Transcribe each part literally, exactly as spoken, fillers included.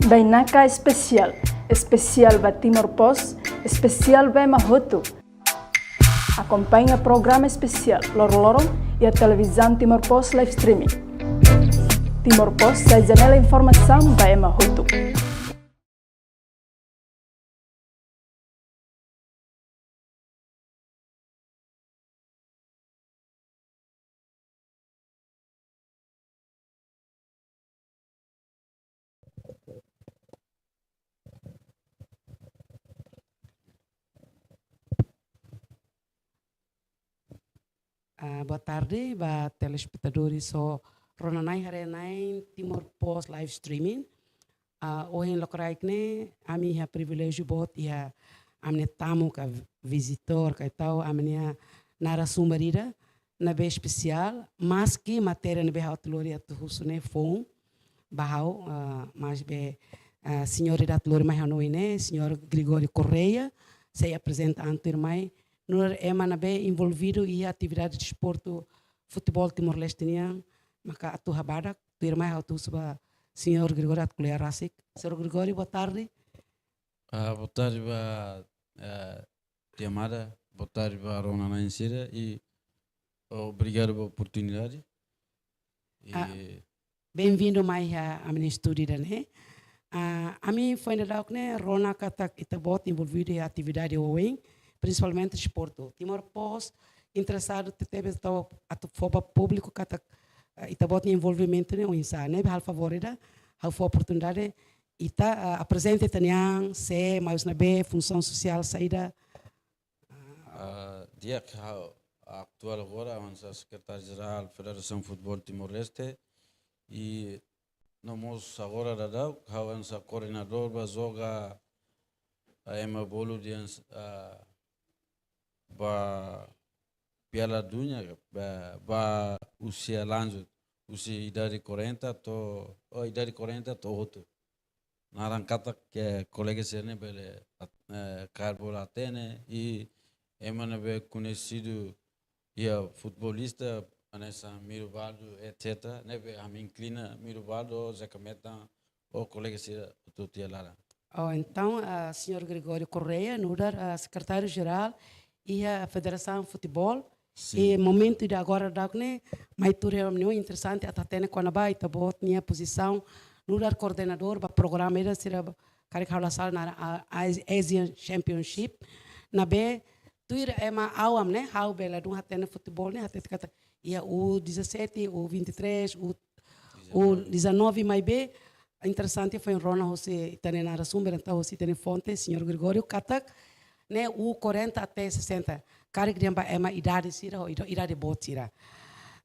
Bainaka espesiál, espesiál ba Timor Post, espesiál ba ema hotu. Akompaña programa espesiál loroloron iha televizaun Timor Post live streaming. Timor Post sai janela informasaun ba ema hotu. Ah, boa tarde ba telespetadores ho rona-na'in haree-na'in Timor Post live streaming. Ah, ohin lokraik ne'e, ami iha priviléjiu boot iha ami-nia tamu ka vizitór ka entaun ami-nia narasumber ida ne'ebé espesiál, maski matéria ne'ebé ha'u atu lori atu husu ne'e foun ba ha'u, ah, maibé, ah, señór ida atu lori mai ha'u-nia oin ne'e, señór Gregório Correia, sei aprezenta an tuirmai, nu'udar ema ne'ebé envolvidu iha atividade desportu futeból Timor-Leste nian, maka atu ha'u badak, tuirmai ha'u atu husu ba señór Gregório atu ko'alia rasik. Señór Gregório, boa tarde. Ah, boa tarde ba, ah, tia amada, boa tarde ba rona-na'in sira, i obrigadu ba oportunidade. I Ah, bem-vindo mai iha ami-nia estúdiu ida-ne'e. Ah, ami foin daudauk ne'e rona katak ita-boot envolvidu iha atividade oioin, prinsipalmente desportu. Timor Post interesadu tebes atu, atu fó ba públiku katak, ah, ita-boot nia envolvimentu ne'e oinsá, ne'e halo favór ida, ha'u fó oportunidade ita, ah, aprezenta ita-nia an, sé, mai husi ne'ebé, funsaun sosiál saida. Ah, di'ak, ha'u atuál agora ha'u hanesan sekretáriu jerál Federasaun Futeból Timor-Leste, i no mós agora daudauk ha'u hanesan koordenadór ba joga, ah, ema bolu dehan, ah, ba Piala Dunia, ba, ba usia lanjut, husi idade quarenta to'o, oh, idade quarenta to'o hotu. Naran katak kolega sira-ne'e bele, eh, kaer bola hatene, i ema ne'ebé koñesidu iha futebolista, hanesan Miro Baldo, et cetera, ne'ebé ami inklina Miro Baldo, Zeca Metan, ou kolega sira hotu iha laran. Oh, entaun, ah, señór Gregório Correia, nu'udar, ah, sekretáriu jerál iha Federasaun Futeból. Sin. I momentu ida agora daudauk ne'e, mai tuir reuniaun interesante atu hatene kona-ba ita-boot nia pozisaun nu'udar koordenadór ba programa ida sira ba, karik ha'u la sala naran, ah, Asian Championship. Ne'ebé tuir ema awam ne'e, ha'u bele dun hatene futeból ne'e, hatete katak iha U dezasete, U vinte e três, U, U dezanove, maibé interesante foin rona hosi ita-nia narasumber, entaun hosi ita-nia fonte, señór Gregório, katak ne'e U quarenta até sessenta. Karik dehan ba ema idade sira, ho ido-, idade boot sira.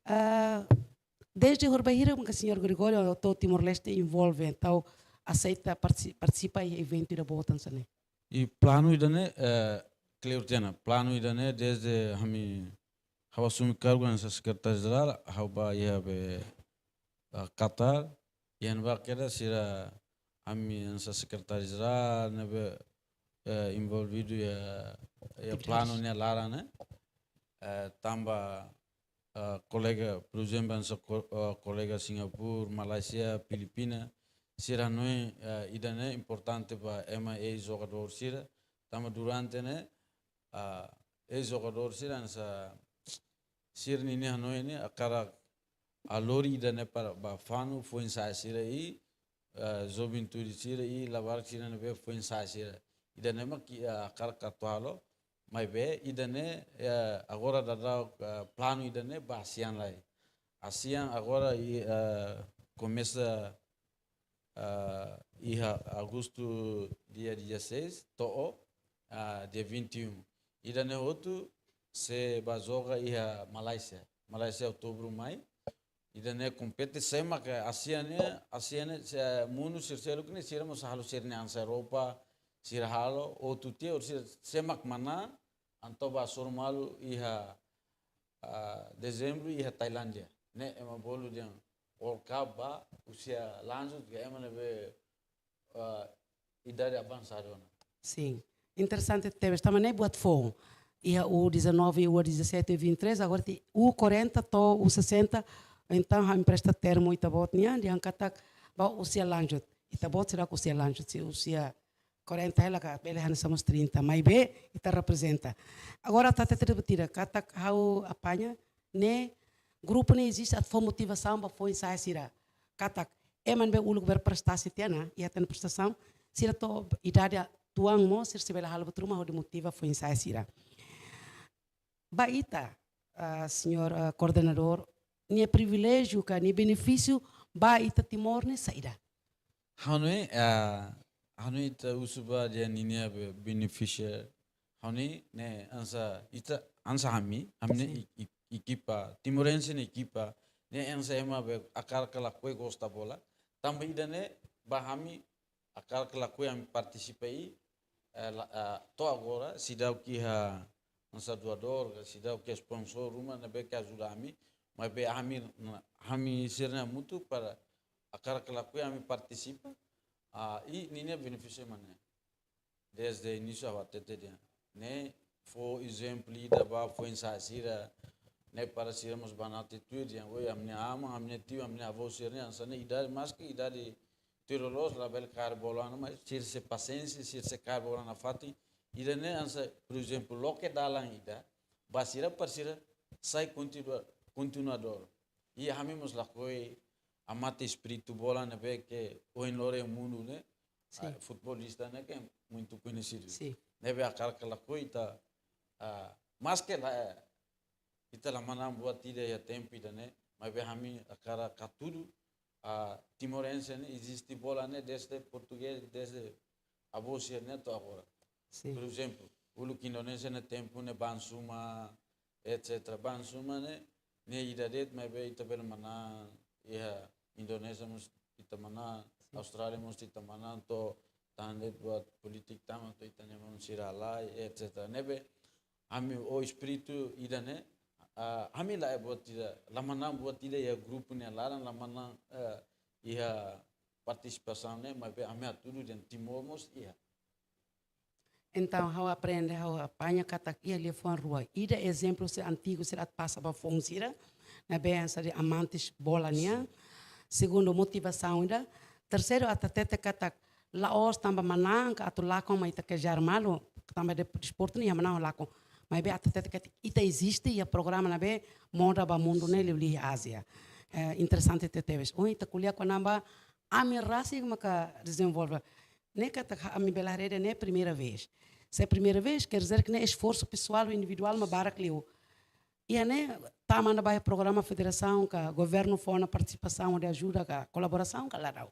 Ah, desde horibainhira maka señór Gregório to'o Timor-Leste envolve, entaun aseita parti-, partisipa iha eventu ida boot hanesan ne'e? I planu ida-ne'e, eh, kleur tiha ona, planu ida-ne'e desde ami, ha'u asumi kargu hanesan sekretáriu jerál, ha'u bá iha be, ah, Qatar, iha ne'ebá kedas sira ami hanesan sekretáriu jerál ne'ebé, eh, envolvidu iha, iha planu nia laran ne'e. Eh, tanba, ah, kolega, por ezemplu, hanesan ko-, ah, kolega Singapura, Malázia, Filipina, sira hanoin, ah, ida-ne'e importante ba ema eis-jogadór sira, tanba durante ne'e, ah, eis-jogadór sira hanesan sira-nia hanoin ne'e hakarak lori ida-ne'e para ba fanu foin-sa'e sira i, eh, juventude sira i labarik sira ne'ebé foin-sa'e sira. Ida-ne'e mak, eh, hakarak atu halo, maibé ida-ne'e, eh, agora daudaun, eh, planu ida-ne'e ba ASEAN lai. ASEAN agora i, eh, komesa, ah, iha Agostu dia dezasseis to'o, ah, dia vinte e um. Ida-ne'e hotu sei bá joga iha Malázia. Malázia Outubru mai. Ida-ne'e kompete sé mak ASEAN ne'e, ASEAN ne'e, se mundu sira seluk ne'e sira mós halo sira-nia hanesan Europa, sira halo, hotu tiha, hotu sira sé mak manán, entaun bá hasoru malu iha, ah, Dezembru iha Tailándia. Ne'e ema bolu dehan World Cup ba usia lanjut ka ema ne'ebé, ah, idade avansadu ona. Sin. Interesante tebes, tanba ne'e buat foun. Iha U dezanove, U dezasete, U vinte e três, agora iha U quarenta to'o U sessenta, entaun ha'u empresta termu ita-boot nian, dehan katak ba usia lanjut. Ita-boot sira usia lanjut, se usia quarenta hela ka bele hanesan mós trinta, maibé ita reprezenta. Agora ita hatete buat ida, katak ha'u apaña ne'e grupu ne'e eziste atu fó motivasaun ba foin-sa'e sira. Katak ema ne'ebé uluk berprestasi tiha ona, iha tan prestasaun, sira to'o idade tuan mós, sira sei bele halo buat ruma hodi motiva foin-sa'e sira. Ba ita, ah, señór, ah, koordenadór, nia priviléjiu ka nia benefísiu ba ita Timor ne'e saida? Ha'u hanoin, ah, ha'u hanoin ita husu ba dehan ninia be-, benefísiu. Ha'u hanoin ne'e hanesan ita, hanesan ami, ami ne'e Sin. e-, e-, ekipa, timorense nia ekipa, ne'e hanesan ema be hakarak ka lakohi, gosta bola. Tanba ida-ne'e ba ami hakarak ka lakohi ami partisipa i, eh, la-, ah, to'o agora seidauk iha hanesan doadór, seidauk iha sponsór ruma ne'ebé ke ajuda ami, maibé ami, ami sira-ne'e hamutuk para hakarak ka lakohi ami partisipa, ah, i ninia benefísiu mak ne'e. Desde inísiu ha'u hatete dehan ne'e fó ezemplu ida ba foin-sa'e sira, ne'e para sira mós banati tuir dehan, oi, ami-nia aman, ami-nia tiu, ami-nia avó sira-ne'e hanesan ne'e idade, maski idade tuir loloos labele kaer bola ona, mas sira sei pasiénsia, sira sei kaer bola nafatin. Ida-ne'e hanesan, por ezemplu, loke dalan ida ba sira para sira sai kontinua-, kontinuadór. I ami mós lakohi hamate espíritu bola ne'ebé ke ohin loron mundu ne'e, Sin. ah, futebolista ne'e ke muitu koñesidu. Sin. Ne'ebé hakarak ka lakohi ita, ah, maski la, eh, ita la manán buat ida iha tempu ida-ne'e, maibé ami hakarak hatudu, ah, timorense ne'e eziste bola ne'e desde portugés, desde avó sira-ne'e to'o agora. Sin. Por ezemplu, uluk Indonézia nia tempu ne'e Bang Suma, et cetera. Bang Suma ne'e, nia ida de'it maibé ita bele manán, iha Indonézia mós ita manán, Sin. Austrália mós ita manán, to'o tan de'it buat polítika tama to'o ita-nia maun sira halai, et cetera. Ne'ebé ami ho espíritu ida-ne'e, ah, ami la'e buat ida, la manán buat ida iha grupu nia laran, la manán, eh, iha partisipasaun ne'e, maibé ami hatudu dehan Timor mós iha. Entaun, ha'u aprende, ha'u apaña katak iha liafuan rua. Ida ezemplu sira antigu sira atu pasa ba foun sira, ne'ebé hanesan dehan amantes bola nian. Sin. Segundu, motivasaun ida. Terseiru, atu hatete katak la'ós tanba manán ka atu lakon mak ita kejar malu, tanba de-, desportu ne'e iha manán ho lakon. Maibé atu hatete katak ita eziste iha programa ne'ebé moda ba mundu ne'e liuliu iha Ázia. Eh, interesante tebetebes. Ohin ita ko'alia kona-ba ami rasik maka dezenvolve. Ne'e katak ami bele haree dehan ne'e primeira vez. Se primeira vez, quer dizer que ne'e esforsu pesoál ou individuál mak barak liu. Iha ne'e tama ona ba iha programa federasaun ka governu fó ona partisipasaun hodi ajuda ka kolaborasaun ka la dau?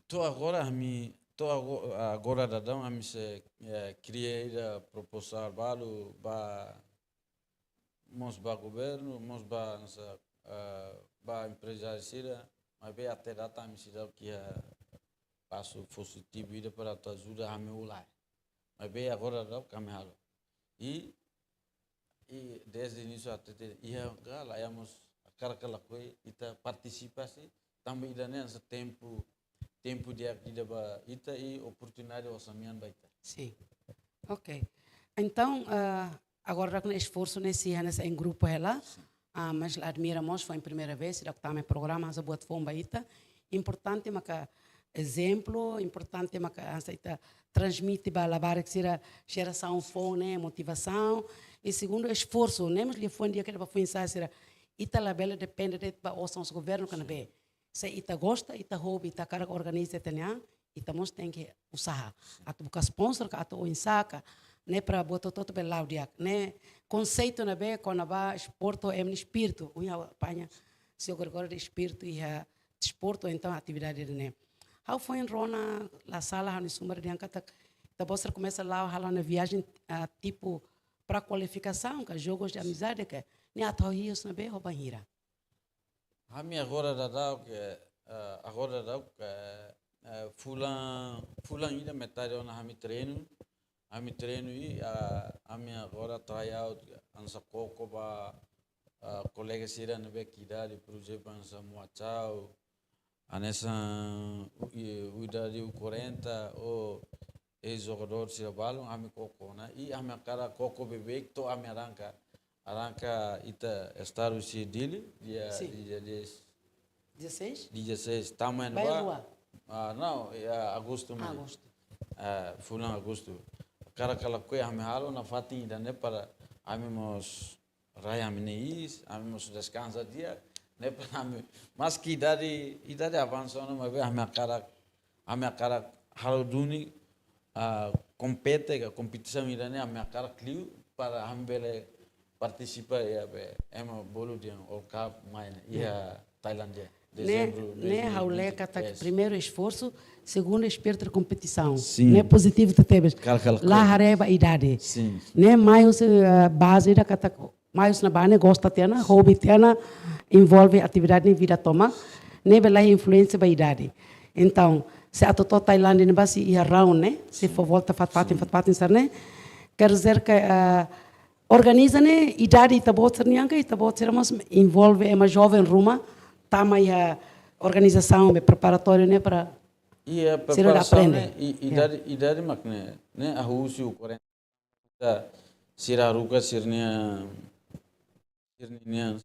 To'o agora ami, to'o ago-, agora daudaun ami sei, eh, kria ida proposál balu ba, mós ba governu, mós ba hanesan, eh, ba emprezáriu sira, maibé até data ami seidauk iha pasu pozitivu ida para atu ajuda ami ulai. Maibé agora daudauk ami halo. I, i desde inísiu até te, iha ka la iha mós hakarak ka lakohi ita partisipa si, tanba ida-ne'e hanesan tempu, tempu di'ak ida ba ita i oportunidade osan-mean ba ita. Sin. Ok. Entaun, ah, agora daudaun esforsu ne'e sei hanesan em grupu hela. Sin. Ah, mas la admira mós, foin primeira vez, seidauk tama iha programa, hanesan buat foun ba ita. Importante maka ezemplu, importante maka hanesan ita transmite ba labarik sira jerasaun foun ne'e, motivasaun. I segundu, esforsu, ne'e mós liafuan di'ak ida ba foin-sa'e sira. Ita labele depende de'it ba osan husi governu ka ne'ebé. Se ita gosta, ita hobi, ita hakarak organiza ita-nia an, ita mós tenke usaha. Atu buka sponsor ka atu oinsá ka, ne'e para buat hotu-hotu bele la'o di'ak. Ne'e konseitu ne'ebé kona-ba desportu, ema nia espíritu. Ohin ha'u apaña, señór Gregório dehan espíritu iha desportu, entaun atividade ne'e. Ha'u foin rona, la sala, ha'u-nia sumber dehan katak, ita-boot sira komesa la'o halo ona viajen, ah, tipu para kualifikasaun ka, jogos de amizade ka, ne'e atu halo hios ne'ebé ho bainhira? Ami agora daudauk, eh, agora daudauk, eh, eh, fulan, fulan ida metade ona ami treinu. Ami treinu i, ah, ami agora try out hanesan koko ba, ah, kolega sira ne'ebé ke idade, por ezemplu, hanesan Muachau, hanesan, i, idade U quarenta, ou eis-jogadór sira balun, ami koko ona. I ami hakarak koko beibeik to'o ami arranka. Arranka ita start husi Dili, dia, Sin. dia dezasseis. Dezasseis? Dezasseis, tama iha ne'ebá. Bairrua? Ah, não, é agosto mesmo. Agosto. Ah, fulan agosto. Hakarak lakohi ami halo nafatin ida-ne'e para ami mós rai ami-nia iis, ami mós deskansa di'ak, ne'e para ami, maski idade, idade avansa ona, maibé ami hakarak, ami hakarak halo duni, ah, kompete ka kompetisaun ida-ne'e ami hakarak liu para ami bele partisipa iha be ema bolu dehan World Cup mai ne'e iha Tailándia. Ne'e, dezembru ne'e ha'u lee dois mil e vinte e três. Katak primeiru esforsu, segundu espíritu de kompetisaun. Sin. Ne'e pozitivu tebes. Kal, kal, la kal. Haree ba idade. Sin. Ne'e mai husi, eh, baze ida katak mai husi ne'ebá ne'e gosta tiha ona, hobi tiha ona, envolve atividade ne'e vida tomak, ne'ebé la influénsia ba idade. Entaun, se atu to'o Tailándia ne'ebá sei iha round ne'e, sei fó volta fatin-fatin, sin, fatin-fatin sira ne'e, quer dizer que, eh, organiza ne'e idade ita-boot sira-nian ka ita-boot sira mós envolve ema joven ruma tama iha organizasaun be preparatóriu ne'e para sira aprende. Iha preparasaun ne'e, i-, idade, idade mak ne'e, ne'e hahú husi korenta sira haruka sira-nia, sira-nian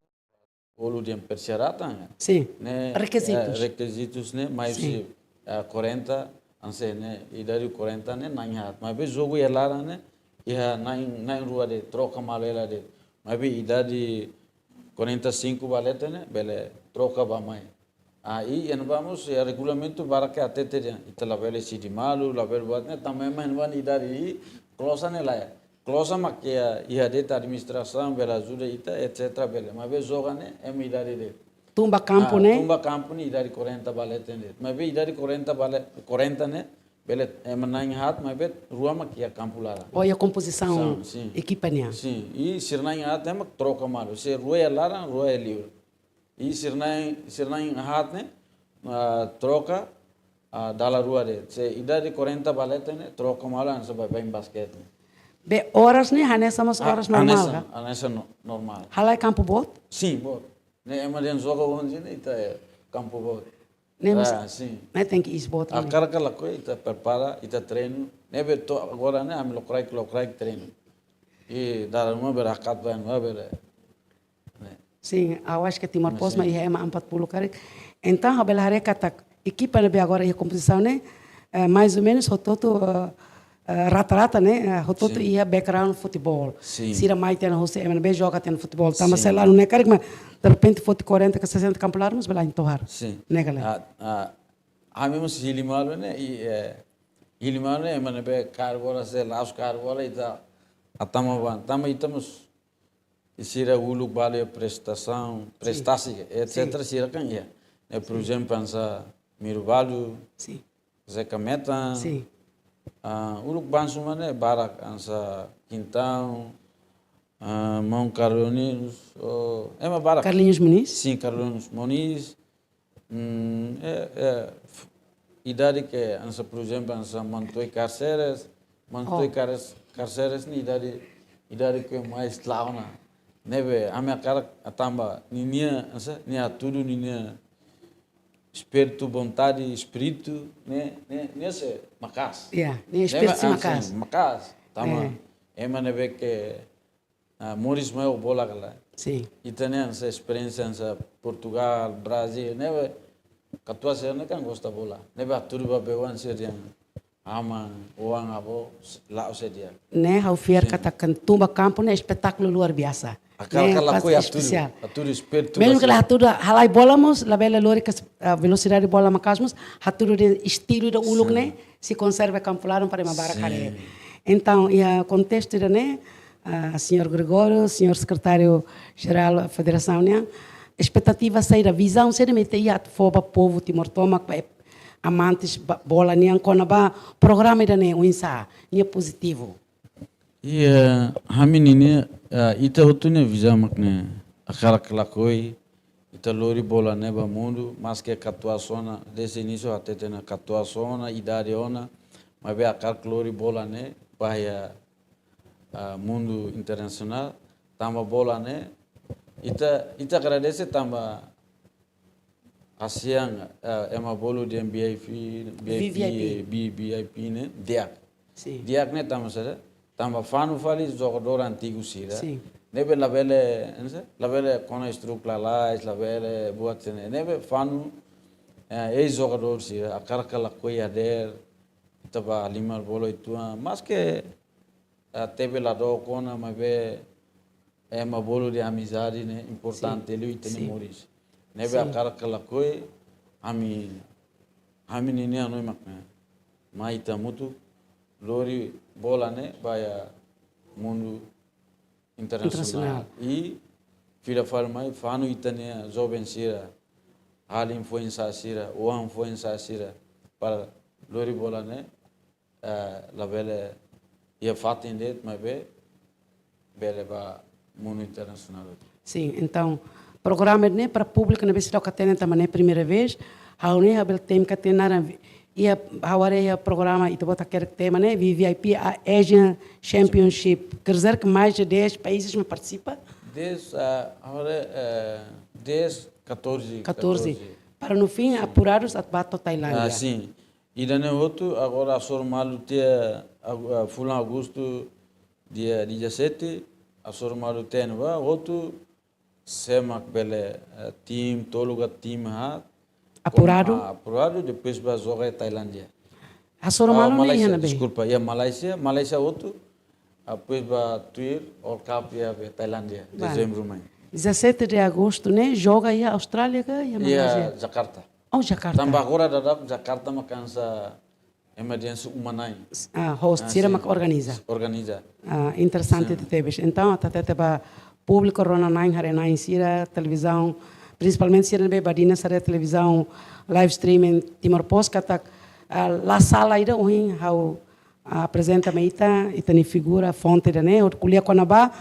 bolu dehan persyaratan, ya. Sin. Ne'e, rekizitus. Eh, rekizitus ne'e, mai husi, eh, korenta, hanesan ne'e, idade korenta ne'e na'in haat. Maibé jogu iha laran ne'e, iha na'in, na'in rua de'it, troka malu hela de'it. Maibé idade quarenta e cinco ba leten ne'e, bele troka bá-mai. Ah, i iha ne'ebá mós, iha regulamentu barak ke hatete dehan, ita labele sidi malu, labele buat ne'e, tanba ema iha ne'ebá nia idade i klosan ne'e lae. Klosan mak iha, iha de'it administrasaun, bele ajuda ita, et cetera bele. Maibé joga ne'e, ema idade de'it. Tun ba kampu, ah, ne'e? Tun ba kampu ne'e idade quarenta ba leten de'it. Maibé idade quarenta ba le-, quarenta ne'e, bele ema na'in haat, maibé rua mak iha kampu laran. Oh, iha kompozisaun, sin, ekipa nian. Sin, i sira na'in haat ne'e mak troka malu. Se rua iha laran, rua iha liur. I sira na'in, sira na'in haat ne'e, ah, troka, ah, dala rua de'it. Se idade quarenta ba leten ne'e, troka malu hanesan baibain basket ne'e. Be oras ne'e hanesan mós, ah, oras normál, hanesan, ka? Hanesan no-, normál. Halai kampu boot? Sin, boot. Ne'e ema dehan joga ohin ne'e ita, eh, kampu boot. Ne'e mós, ah, sin, ne'e tenke iis boot ne'e. Hakarak ka lakohi ita prepara, ita treinu. Ne'ebé to'o agora ne'e ami lokraik, lokraik treinu. I dala ruma bele hakat ba ne'ebá bele. Ne'e. Sin, ha'u acha ke Timor Post mak iha ema empat puluh karik. Entaun, ha'u bele haree katak ekipa ne'ebé agora iha kompozisaun ne'e, eh, mais ou menos, hotu-hotu, eh, eh, rata-rata ne'e, eh, hotu-hotu, sin, iha background futeból. Sin. Sira mai tiha ona husi ema ne'ebé joga tiha ona futeból. Tanba, sin, selalu ne'e karik, mas derrepente foti quarenta ka sessenta kampu laran, mas bele atu tohar. Sin. Ne'e ka lae? Ah, ah, ami mós hili malu ne'e, i, eh, hili malu ne'e, ema ne'ebé kaer bola, se la'ós kaer bola, ita hatama ba. Tanba ita mós, i sira uluk balu iha prestasaun, sin, prestasi, et cetera, sin, sira kan iha. Ne'e, por, sin, ezemplu, hanesan Miro Balu, sin, Zeca Meta, sin, ah, uluk bansu mane barak, hanesan Quintão, ah, maun Carlinhos, oh, ema barak. Carlinhos Moniz? Sin, Carlinhos Moniz. Hmm, eh, eh, f-, idade ke hanesan, por ezemplu, hanesan Mantoi Carceres, Mantoi, oh, Carceres, Carceres ne'e idade, idade ke mais la'o ona. Ne'ebé, ami hakarak hatán ba ninia, hanesan, nia hatudu ninia espíritu, vontade, espíritu, ne'e, ne'e, ne'e sei maka'as. Ya, ne'e, ne'e espíritu sei, ah, maka'as. Sin, maka'as. Tanba, eh, ema ne'ebé ke, ah, moris mai ho bola ka lae. Sin. Ita ne'e hanesan esperiénsia hanesan Portugal, Brazil, ne'ebé katuas sira ne'e kan gosta bola. Ne'ebé hatudu ba be-oan sira dehan aman, oan, avó, la'o sé di'ak. Ne'e ha'u fiar, sin, katak tun ba kampu ne'e espetákulu luar biasa. Hakarak, ne'e ka lakohi, pasti hatudu, espesiál. Hatudu espíritu. Mezmu ke la hatudu halai bola mós, labele lori ke, ah, velosidade bola maka'as mós, hatudu de'it estilu ida uluk, sin, ne'e, sei konserva kampu laran para ema barak, sin, haree. Entaun, iha kontestu ida-ne'e, ah, señór Gregório, señór sekretáriu jerál federasaun nian, espetativa saida, vizaun saida mak ita iha atu fó ba povu Timor tomak, ba amantes ba bola nian kona-ba programa ida-ne'e oinsá, nia pozitivu? Iha, ami-nia, ah, ita hotu nia vizaun mak ne'e, hakarak lakohi ita lori bola ne'e ba mundu, maske katuas ona, desde inísiu hateten ona katuas ona, idade ona, maibé hakarak lori bola ne'e ba iha, ah, mundu internasionál, tanba bola ne'e, ita, ita agradese tanba ASEAN, eh, ema bolu dehan V I P, V I P, V V I P. V-, V I P ne'e di'ak. Sin. Di'ak ne'e tanba saida? Tanba fanu fali jogadór antigu sira. Sin. Ne'ebé labele, hanesan, labele kona estruka lalais, labele buat sira-ne'e. Ne'ebé fanu, eh, eis-jogadór sira, hakarak ka lakohi hadeer, ita bá halimar bola uitoan, maske, eh, tebe la dook ona, maibé ema bolu dehan amizade ne'e importante liu ita-nia moris. Ne'ebé hakarak ka lakohi, ami, ami ninia hanoin mak ne'e. Mai ita hamutuk lori bola ne'e ba iha mundu internasionál. Internasionál. I fila fali mai fanu ita-nia joven sira, alin foin-sa'e sira, oan foin-sa'e sira, para lori bola ne'e, eh, labele iha fatin de'it, maibé bele ba mundu internasionál. Sin, entaun, programa ne'e para públiku ne'ebé seidauk hatene tanba ne'e primeira vez, ha'u ne'e ha'u bele temi katak naran, iha, ha'u haree iha programa ita-boot hakerek tema ne'e, V V I P Asian Championship. Quer dizer que mais de dez países mak partisipa? Dez, ah, agora, eh, dez, catorze, catorze. Catorze. Para no fim, sin, apurados atu bá to'o Tailándia. Ah, sin. Ida-ne'e hotu, agora hasoru malu tiha agu-, ah, fulan Agostu, dia dezassete, hasoru malu tiha ne'ebá, hotu sé mak bele, eh, tim tolu ka tim haat. Apuradu? Kom-, ah, apuradu, depois bá joga iha Tailándia. Hasoru malu ne'e iha ne'ebé? Deskulpa, iha Malaysia, Malaysia hotu, depois bá tuir World Cup iha be Tailándia, dezembru mai. Dezassete de agosto ne'e joga iha Austrália ka iha Malaysia? Iha Jakarta. Oh, Jakarta. Tanba agora daudaun Jakarta mak hanesan ema dehan hanesan uma-na'in. Ah, host, ah, sira mak organiza. Organiza. Ah, interesante tebes. Entaun, atu hatete ba públiku rona-na'in, haree-na'in sira, televizaun, prinsipalmente sira ne'ebé badinas haree televizaun, live streaming Timor Post katak, ah, la sala ida ohin ha'u, ah, aprezenta mai ita, ita-nia figura, fonte ida-ne'e, hodi ko'alia kona-ba,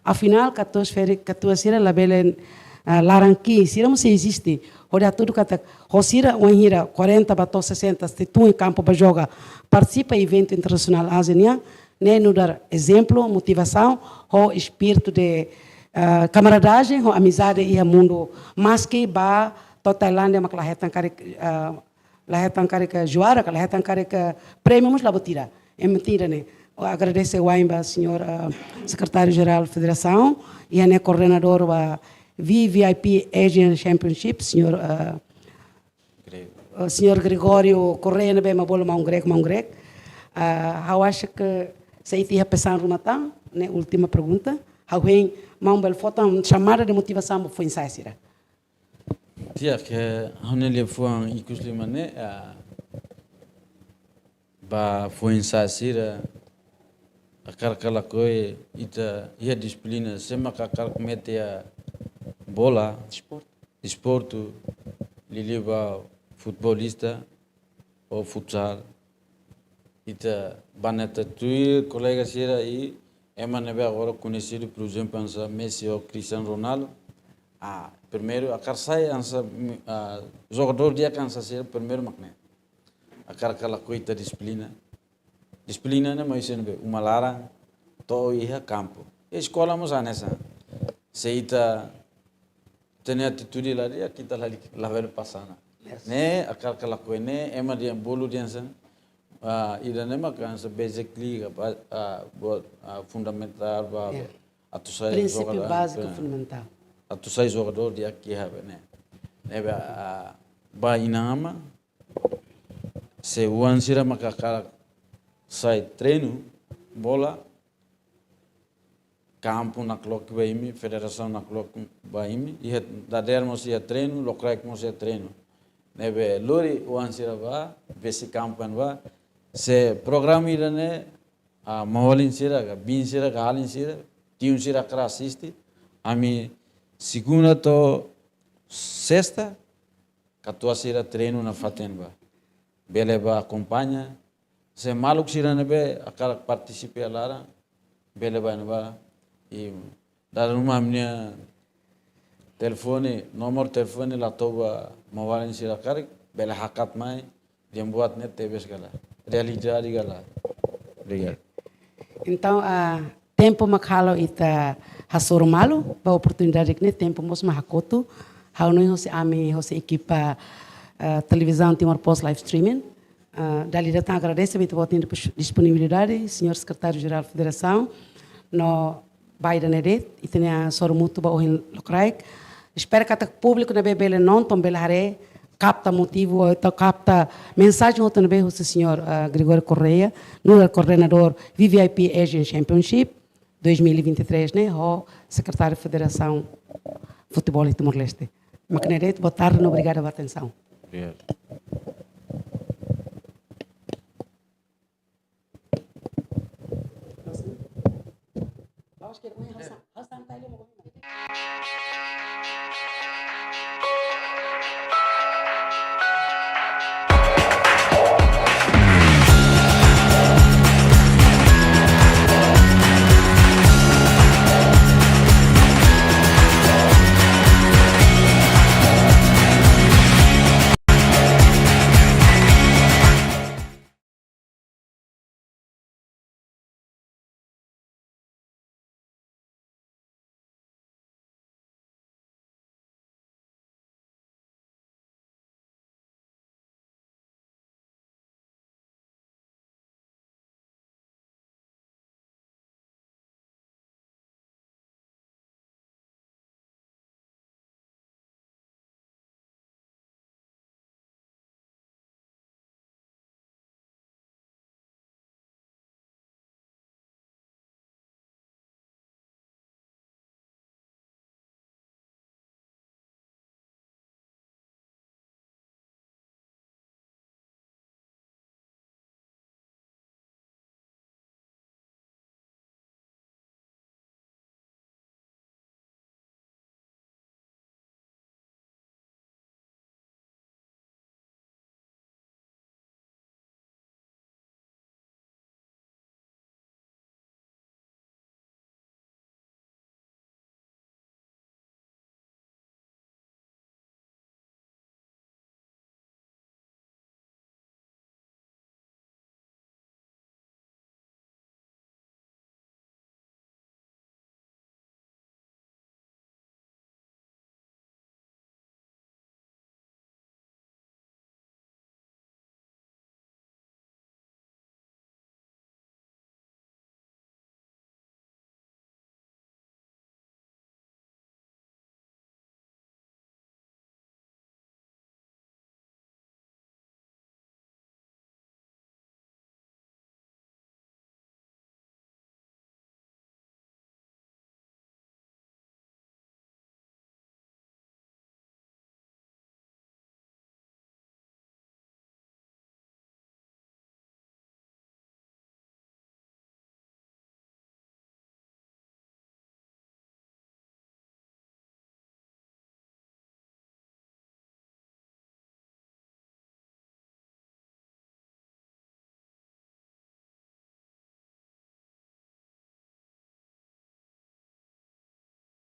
afinál, katuas ferik, katuas sira labele, ah, laran-ki'ik, sira mós eziste. Hodi hatudu katak, ho sira, wainhira, quarenta ba to'o sessenta, sei tun iha kampu bá joga, partisipa eventu internasionál Ázia nian, ne'e nu'udar ezemplu, motivasaun, ho espíritu de, ah, kamaradagem, ho amizade iha mundu, maski bá to'o Tailándia, mak la hetan karik, ah, la hetan karik juara, ka la hetan karik prémiu, mas la buat ida. É mentira, né? Ha'u agradese wa'in ba señór, ah, sekretáriu-jerál federasaun, i ne'e koordenadór ba V V I P Asian Championship, señór, ah, Grego. Ah, señór Gregório Correia, ne'ebé ema bolu maun Greg, maun Greg. Ah, ha'u acha ke se ita iha pesan ruma tan, ne'e última pergunta. Ha'u hein maun bele fó tan xamada de motivasaun ba foin-sa'e sira. Di'ak, ha'u-nia liafuan ikus liman ne'e, ah, ba foin-sa'e sira, hakarak ka lakohi ita iha dixiplina, sé mak hakarak mete iha bola, desportu, desportu, liuliu ba futebolista ou futsal. Ita bá ne'e ita tuir kolega sira i ema ne'ebé agora koñesidu, por ezemplu, hanesan Messi ou Cristiano Ronaldo. Ah, primeiru, hakarak sai hanesan, ah, jogadór di'ak hanesan sira, primeiru mak ne'e. Hakarak ka lakohi ita dixiplina. Dixiplina ne'e mai husi ne'ebé? Uma laran, to'o iha kampu. Eskola mós hanesan. Se ita tenke atitude la di'ak, ita la, labele pasa ona. Yes. Ne'e, hakarak ka lakohi ne'e, ema dehan bolu dehan hanesan, ah, ida-ne'e mak hanesan basically, ah, ba, ah, buat, ah, fundamentál ba, ya, atu sai prinsípiu jogadór, báziku, eh, fundamentál. Atu sai jogadór di'ak iha be ne'e. Ne'ebé, ah, ba inan-aman, se oan sira mak hakarak sai treinu bola, kampu nakloke ba imi, federasaun nakloke ba imi, iha dadeer mós iha treinu, lokraik mós iha treinu. Ne'ebé lori oan sira bá, vesi kampu an bá, se programa ida-ne'e, ah, maun-alin sira, ka biin sira, ka alin sira, tiun sira hakarak asiste, ami segunda to'o sesta, katuas sira treinu nafatin bá. Bele bá akompaña, se maluk sira ne'ebé hakarak partisipa iha laran, bele bá ne'ebá, i dala ruma ami-nia telefone, nomor telefone la to'o ba maun-alin sira karik, bele hakat mai, dehan buat ne'e tebes ka lae, realidade ka lae. Obrigadu. Entaun, ah, tempu mak halo ita hasoru malu ba oportunidade ne'e, tempu mós mak hakotu. Ha'u hanoin hosi ami, hosi ekipa, ah, Televizaun Timor Post Live Streaming. Ah, dala ida tan agradese ba ita-boot nia dis-, disponibilidade, señór sekretáriu-jerál federasaun, no ba ida-ne'e de'it, ita-nia sorumutu ba ohin lokraik. Espera katak públiku ne'ebé bele nonton, bele haree, kapta motivu, ou entaun kapta mensajen hotu ne'ebé husi señór, ah, Gregório Correia, nu'udar koordenadór V V I P Asian Championship dois mil e vinte e três ne'e, ho sekretáriu Federasaun Futeból Timor-Leste. Mak ne'e de'it, boa tarde, no obrigada ba atensaun. Obrigadu.